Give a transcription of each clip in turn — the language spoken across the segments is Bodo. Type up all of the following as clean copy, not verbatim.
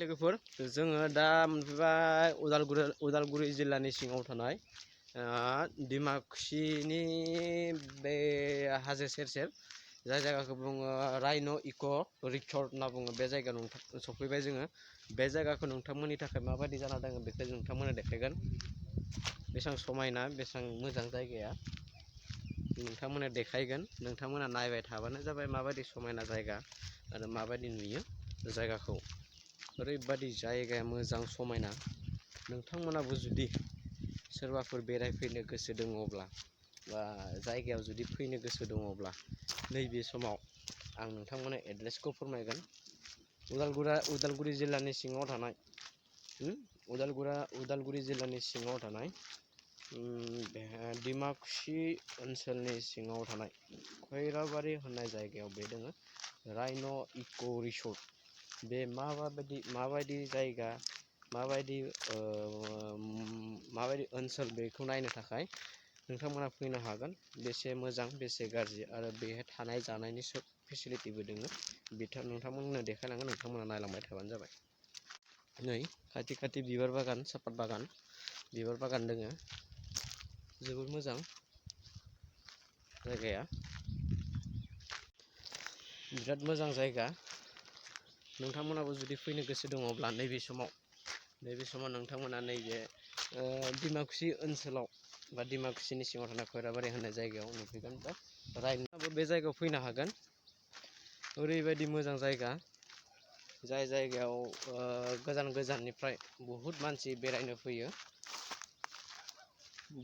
लोगोफोर जोङो दा मोनफैबाय उदालगुरि जिल्लानि सिङाव थानाय डिमाकुसिनि बे हाजो सेर जाय जायगाखौ बुङो राइन' इक' रिसर्ट होनना बुङो। बे जायगायाव सफैबाय जोङो। बे जायगाखौ नोंथांमोननि थाखाय माबायदि जाना दङ बेखौ नोंथांमोना देखायगोन। बेसेबां समायना बेसेबां मोजां जायगाया नोंथांमोना देखायगोन। नोंथांमोना नायबाय थाबानो जाबाय माबायदि समायना जायगा आरो माबायदि नुयो जायगाखौ। ओरैबायदि जायगाया मोजां समायना। नोंथांमोनाबो जुदि सोरबाफोर बेरायफैनो गोसो दङब्ला बा जायगायाव जुदि फैनो गोसो दङब्ला नैबे समाव आं नोंथांमोननो एड्रेसखौ फोरमायगोन। उदालगुरि जिल्लानि सिङाव थानाय उदालगुरि जिल्लानि सिङाव थानाय डिमाकुसि ओनसोलनि सिङाव थानाय खैराबारि होननाय जायगायाव बे दोङो राइन' इक' रिसर्ट। बे माबायदि जायगा माबायदि ओनसोल बेखौ नायनो थाखाय नोंथांमोना फैनो हागोन। बेसे मोजां बेसे गाज्रि आरो बेहाय थानाय जानायनि फेसिलिटिबो दोङो। नोंथांमोननो देखायलांगोन, नोंथांमोना नायलांबाय थाबानो जाबाय। नै खाथि खाथि बिबार बागान, सापात बागान, बिबार बागान दोङो। जोबोद मोजां जायगाया, बिराद मोजां जायगा। नोंथांमोनाबो जुदि फैनो गोसो दङब्ला नैबे समाव नोंथांमोना नैबे डिमाकुसि ओनसोलाव बा डिमाकुसिनि सिङाव थानाय खैराबारि होननाय जायगायाव नुफैगोन। बा रायन'आबो बे जायगायाव फैनो हागोन। ओरैबायदि मोजां जायगा, जाय जायगायाव गोजान गोजाननिफ्राय बहुद मानसि बेरायनो फैयो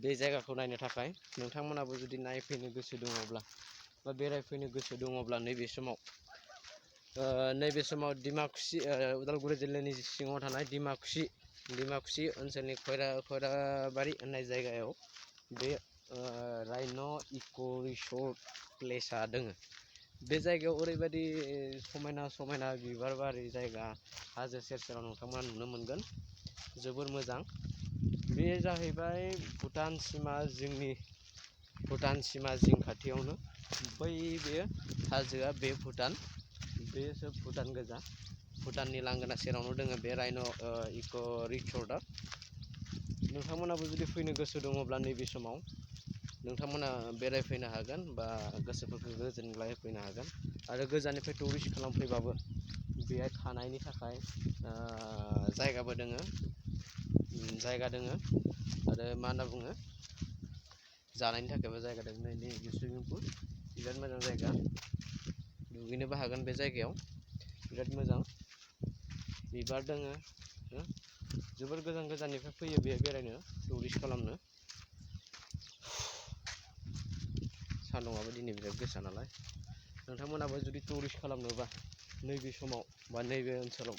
बे जायगाखौ नायनो थाखाय। नोंथांमोनाबो जुदि नायफैनो गोसो दङब्ला बा बेरायफैनो गोसो दङब्ला नैबे समाव डिमाकुसि उदालगुरि जिल्लानि सिङाव थानाय डिमाकुसि ओनसोलनि खैराबारि होननाय जायगायाव बे राइन' इक' रिसर्ट प्लेसआ दोङो। बे जायगायाव ओरैबायदि समायना बिबार बारि जायगा, हाजो सेराव नोंथांमोना नुनो मोनगोन। जोबोर मोजां। बे जाहैबाय भुटान सिमा जिं खाथियावनो। बै बे हाजोआ बे भुटान गोजा। भुटाननि लांगोना सेरावनो दोङो बे राइन' इक' रिसर्टआ। नोंथांमोनाबो जुदि फैनो गोसो दङब्ला नैबे समाव नोंथांमोना बेरायफैनो हागोन बा गोसोफोरखौ गोजोनग्लाय होफैनो हागोन। आरो गोजाननिफ्राय टुरिस्ट खालामफैबाबो बेहाय थानायनि थाखाय जायगा दोङो आरो मा होनना बुङो, जानायनि थाखायबो जायगा दङ। नै सुइमिं पुल, बिराद मोजां जायगा। दुगैनोबो हागोन बे जायगायाव, बिराद मोजां। बिबार दोङो। जोबोर गोजाननिफ्राय फैयो बेहाय बेरायनो, टुरिस्ट खालामनो। सान्दुंआबो दिनै बिराद गोसा नालाय। नोंथांमोनाबो जुदि टुरिस्ट खालामनोबा नैबे समाव बा नैबे ओनसोलाव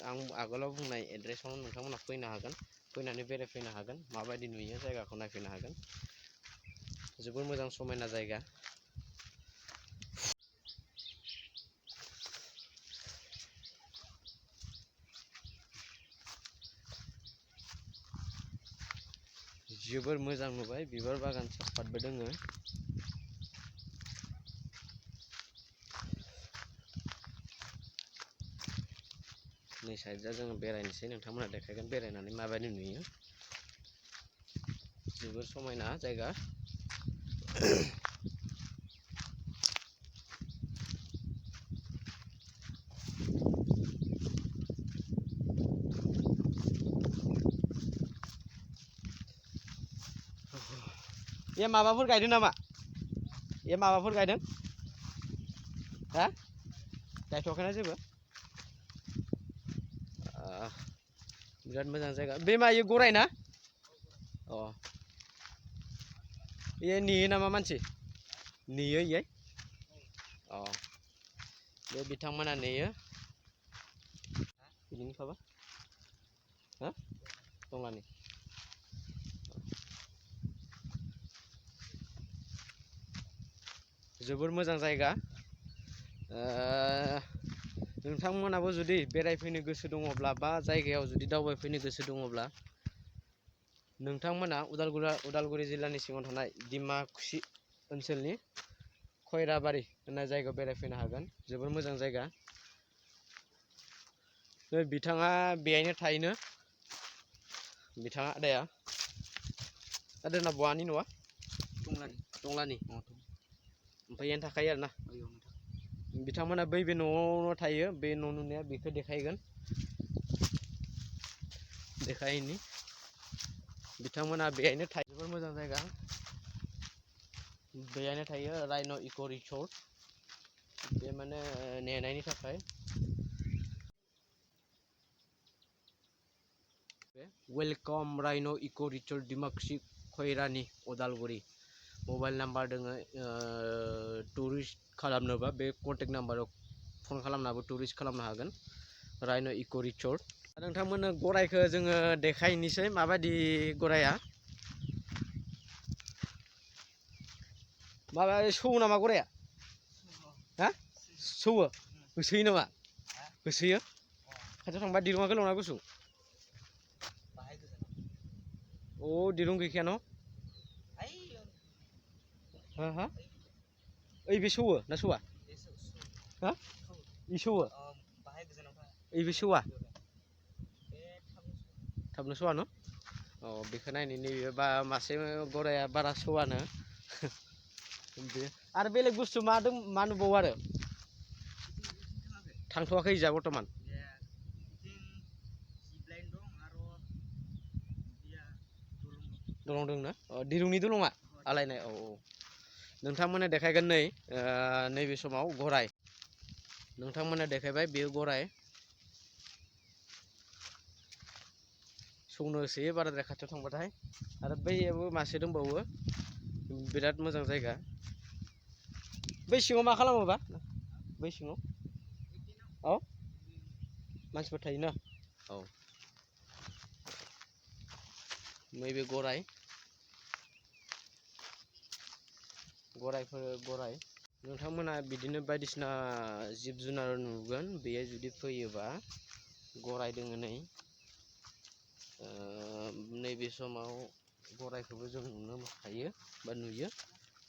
आं आगोलाव बुंनाय एड्रेसावनो नोंथांमोना फैनो हागोन। फैनानै बेरायफैनो हागोन, माबायदि नुयो जायगाखौ नायफैनो हागोन। जोबोर मोजां समायना जायगा। जोबोर मोजां नुबाय। बिबार बागान, सापातबो दोङो। नै साइडजा जोङो बेरायनोसै, नोंथांमोना देखायगोन बेरायनानै माबायदि नुयो। जोबोर समायना जायगा। ए माबाफोर गायदों नामा? हा? गायथ'वाखैना जेबो? बिराद मोजां जायगा। बे मायो गराय ना? ए नेयो नामा मानसि? नेयो इयो? बे बिथांमोना नेयो। बिदिनो खाबा दंलानि जोबोर मोजां जायगा। नोंथांमोनाबो जुदि बेरायफैनो गोसो दङब्ला बा जायगायाव जुदि दावबायफैनो गोसो दङब्ला नोंथांमोना उदालगुरि जिल्लानि सिङाव थानाय डिमाकुसि ओनसोलनि खैराबारि होननाय जायगायाव बेरायफैनो हागोन। जोबोर मोजां जायगा। बिथाङा बेहायनो थायोनो बिथाङा आदाया आदाना बहानि न'आ टंलानि ओमफ्राय यानो थाखायो आरोना बिथांमोना बै बे न'आवनो थायो बे न' नुनाया बेखौ देखायगोन देखायनि बिथांमोना बेहायनो थायो जोबोर मोजां जायगा बेहायनो थायो राइन' इक' रिसर्ट बे माने नेनायनि थाखाय welcome Rhino' Eco' Resort Dimakuchi खैरानि उदालगुरि मबाइल नाम्बार दोङो टुरिस्ट खालामनोबा बे कन्टेक्ट नाम्बाराव फन खालामनाबो टुरिस्ट खालामनो हागोन राइन' इक' रिसर्ट नोंथांमोननो गराइखौ जोङो देखायनोसै माबायदि गराइया माबा सौवो नामा गराइया हा सौवो होसोयो नामा होसोयो खाथियाव थांबा दिरुङा गोलाव ना गुसुं अ दिरुं गैखाया न हा हा ओइ बे सौवो ना सौवा हा इ सौवो ओइ बे सौवा थाबनो सौवा न अ बेखौ नायनो नैबे बा मासे गराइया बारा सौवानो आरो बेलेग बुस्थु मा नुबावो आरो थांथ'वाखै जा बर्थमान दलं दं ना दिरुंनि दलङा आलायनाय औ औ नोंथांमोना देखायगोन नैबे समाव गराइ नोंथांमोना देखायबाय बेयो गराइ सौनो होसोयो बाराद्राय खाथियाव थांबाथाय आरो बैयाबो मासे दंबावो बिराद मोजां जायगा बै सिङाव मा खालामोबा बै सिङाव औ मानसिफोर थायोना औ नैबे गराइ गराइ नोंथांमोना बिदिनो बायदिसिना जिब जुनार नुगोन बेयो जुदि फैयोबा गराइ दोङो नैबे समाव गराइखौबो जों नुनो हायो बा नुयो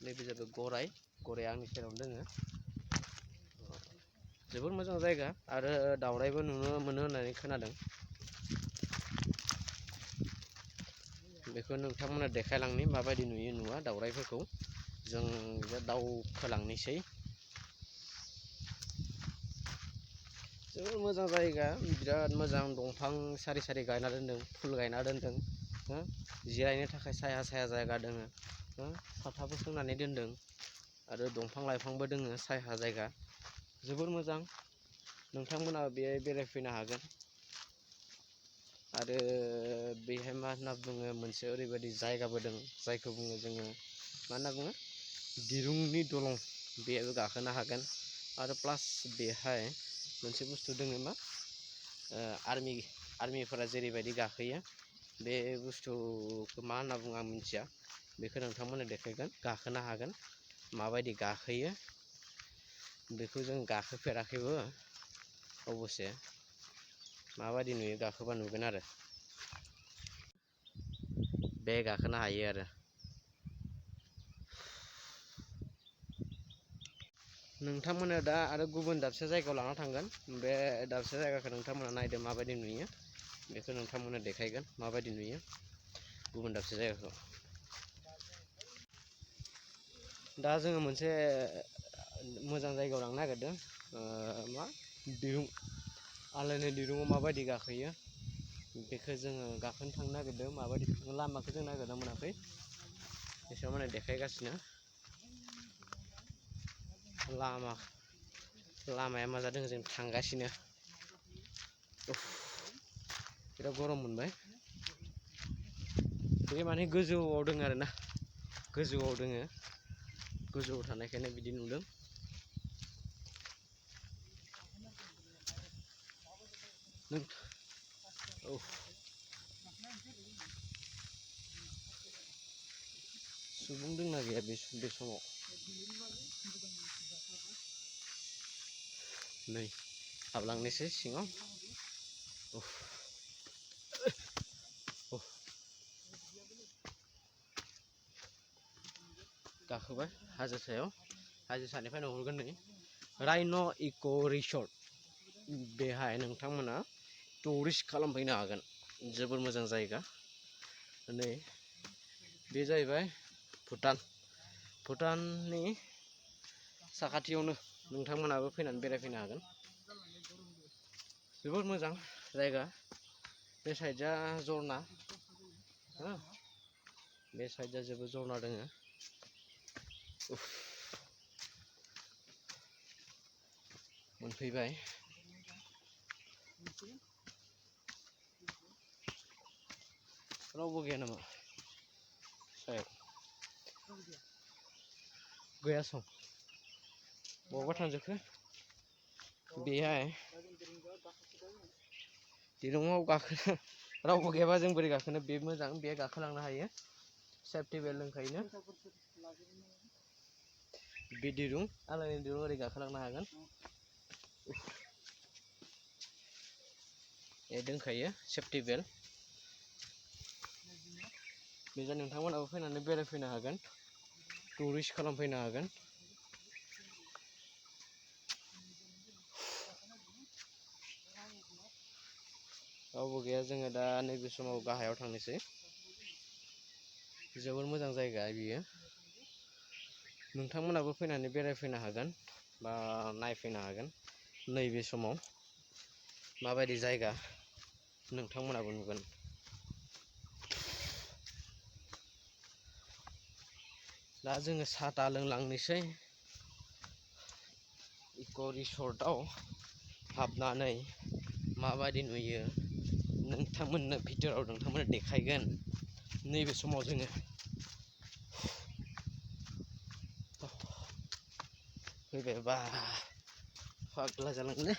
नैबे जाबाय गराइआ आंनि सेरावनो दोङो जोबोर मोजां जायगा आरो दावराइबो नुनो मोनो होननानै खोनादों बेखौ नोंथांमोना देखायलांनि माबायदि नुयो नुवा दावराइफोरखौ जों दावखोलांनोसै जोबोर मोजां जायगा बिराद मोजां दंफां सारि सारि गायना दोनदों फुल गायना दोनदों जिरायनो थाखाय साया साया जायगा दोङो साथाबो सोंनानै दोनदों आरो दंफां लाइफांबो दोङो साया जायगा जोबोर मोजां नोंथांमोना बेहाय बेरायफैनो हागोन आरो बेहाय मा होनना बुङो मोनसे ओरैबायदि जायगाबो दं जायखौ बुङो जोङो मा होनना बुङो दिरुंनि दलं बेहायबो गाखोनो हागोन आरो प्लास बेहाय मोनसे बुस्थु दोङो मा आर्मिफोरा जेरैबायदि गाखोयो बे बुस्थुखौ मा होनना बुङो आं मिथिया बेखौ नोंथांमोननो देखायगोन गाखोनो हागोन माबायदि गाखोयो बेखौ जों गाखोफेराखैबो अबसे माबायदि नुयो गाखोबा नुगोन आरो बे गाखोनो हायो आरो नोंथांमोना दा आरो गुबुन दाबसे जायगायाव लाना थांगोन बे दाबसे जायगाखौ नोंथांमोना नायदो माबायदि नुयो बेखौ नोंथांमोना देखायगोन माबायदि नुयो गुबुन दाबसे जायगाखौ दा जोङो मोनसे मोजां जायगायाव लांनो नागिरदों मा दिरुं आलायनाय दिरुङाव माबायदि गाखोयो बेखौ जोङो गाखोनो थांनो नागिरदों माबायदि लामाखौ जों नागिरना मोनाखै एसेबां माने देखायगासिनो लामाया मा जादों जों थांगासिनो बिराद गरम मोनबाय बे माने गोजौआव दङ आरोना गोजौआव दोङो गोजौआव थानायखायनो बिदि नुदों औ सुबुं दंना गैया बे समाव नै हाबलांनोसै सिङाव गाखोबाय हाजो सायाव हाजो सानिफ्राय नुहुरगोन नै राइन' इक' रिसर्ट बेहाय नोंथांमोना टुरिस्ट खालामफैनो हागोन। जोबोर मोजां जायगा। नै बे जाहैबाय भुटाननि साखाथियावनो नोंथांमोनाबो फैनानै बेरायफैनो हागोन। जोबोर मोजां जायगा। बे साइडजा झरना हो, बे साइडजा जोबोर झरना दोङो। मोनफैबाय। रावबो गैया नामा सायाव? गैया सं। बबावबा थांजोबखो? बेहाय दिरुङाव गाखोनो रावबो गैयाबा जों बोरै गाखोनो? बे मोजां, बे गाखोलांनो हायो। सेफटि बेल्ट दंखायोनो। बे दिरुं आलायनि दिरुं ओरै गाखोलांनो हागोन। ए दंखायो सेफटि बेल्ट। बेजों नोंथांमोनाबो फैनानै बेरायफैनो हागोन, टुरिस्ट खालामफैनो हागोन। रावबो गैया। जोङो दा नैबे समाव गाहायाव थांनोसै। जोबोर मोजां जायगा बियो। नोंथांमोनाबो फैनानै बेरायफैनो हागोन बा नायफैनो हागोन। नैबे समाव माबायदि जायगा नोंथांमोनाबो नुगोन। दा जोङो साहा लोंलांनोसै। इक' रिसर्टआव हाबनानै माबायदि नुयो नोंथांमोननो भिडिअ'आव नोंथांमोननो देखायगोन। नैबे समाव जोङो फैबाय। बा फाग्ला जालांगोनलै।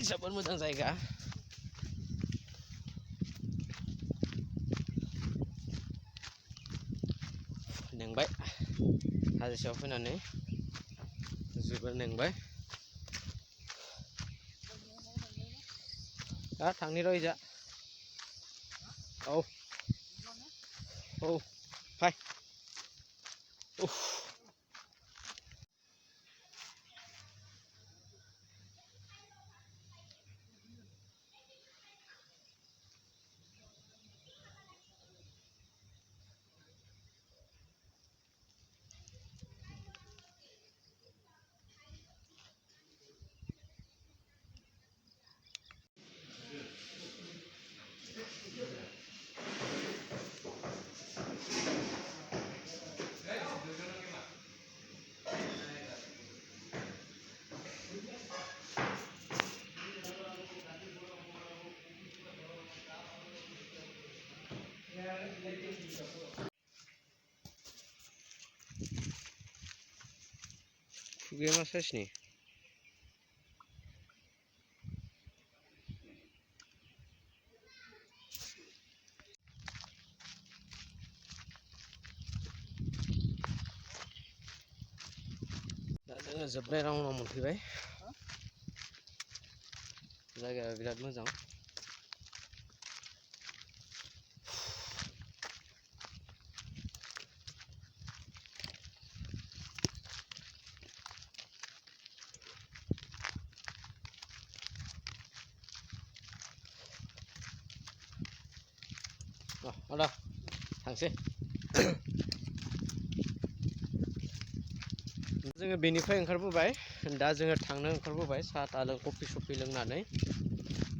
जोबोर मोजां जायगा। मेंबाय हाजो सायाव फैनानै, जोबोर मेंबाय। थांनि र' इजा। औ औ फाय। खुगाया मा साइसनि? दा जोङो जोबनाय राउन्डआव मोनफैबाय। जायगाया बिराद मोजां। आदा थांसै। जोङो बेनिफ्राय ओंखारबोबाय। दा जोङो थांनो ओंखारबोबाय साहा कफि सफि लोंनानै।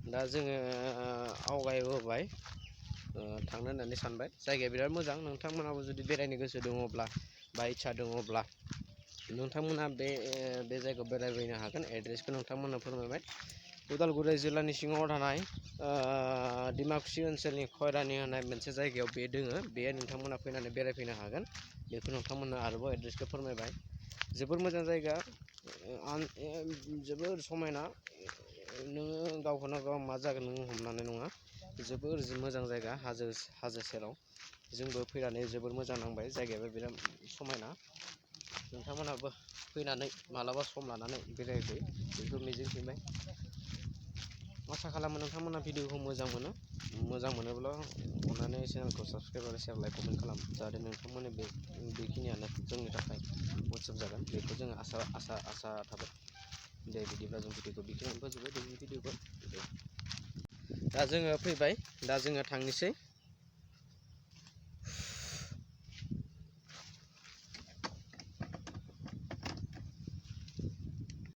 दा जोङो आवगायबोबाय थांनो होननानै सानबाय। जायगाया बिराद मोजां। नोंथांमोनाबो जुदि बेरायनो गोसो दङब्ला बा इच्ছা दङब्ला नोंथांमोना बे जायगायाव बेरायफैनो हागोन। एड्रेसखौ नोंथांमोननो फोरमायबाय। उदालगुरि जिल्लानि सिङाव थानाय डिमाकुसि ओनसोलनि खयरानि होननाय मोनसे जायगायाव बे दोङो। बे नोंथांमोना फैनानै बेरायफैनो हागोन। बेखौ नोंथांमोननो आरोबाव एड्रेसखौ फोरमायबाय। जोबोर मोजां जायगा, जोबोर समायना। नोङो गावखौनो गाव मा जागोन नों हमनानै नङा। जोबोर मोजां जायगा, हाजो सेराव। जोंबो फैनानै जोबोर मोजां नांबाय। जायगायाबो बिराद समायना। नोंथांमोनहाबो फैनानै मालाबा सम लानानै बेरायफै, बेखौ मिजिंथिबाय। आसा खालामो नोंथांमोना भिडिअखौ मोजां मोनो। मोजां मोनोब्ला अननानै चेनेलखौ साबस्क्राइब आरो शेयार लाइक कमेन्ट खालाम। जाहाथे नोंथांमोननि बेखिनियानो जोंनि थाखाय मोजां जागोन। बेखौ जोङो आसा थाबाय। दे बिदिब्ला जों भिडिअखौ बेखिनियावनो फोजोबबाय दिनैनि भिडिअखौ। दा जोङो फैबाय, दा जोङो थांनोसै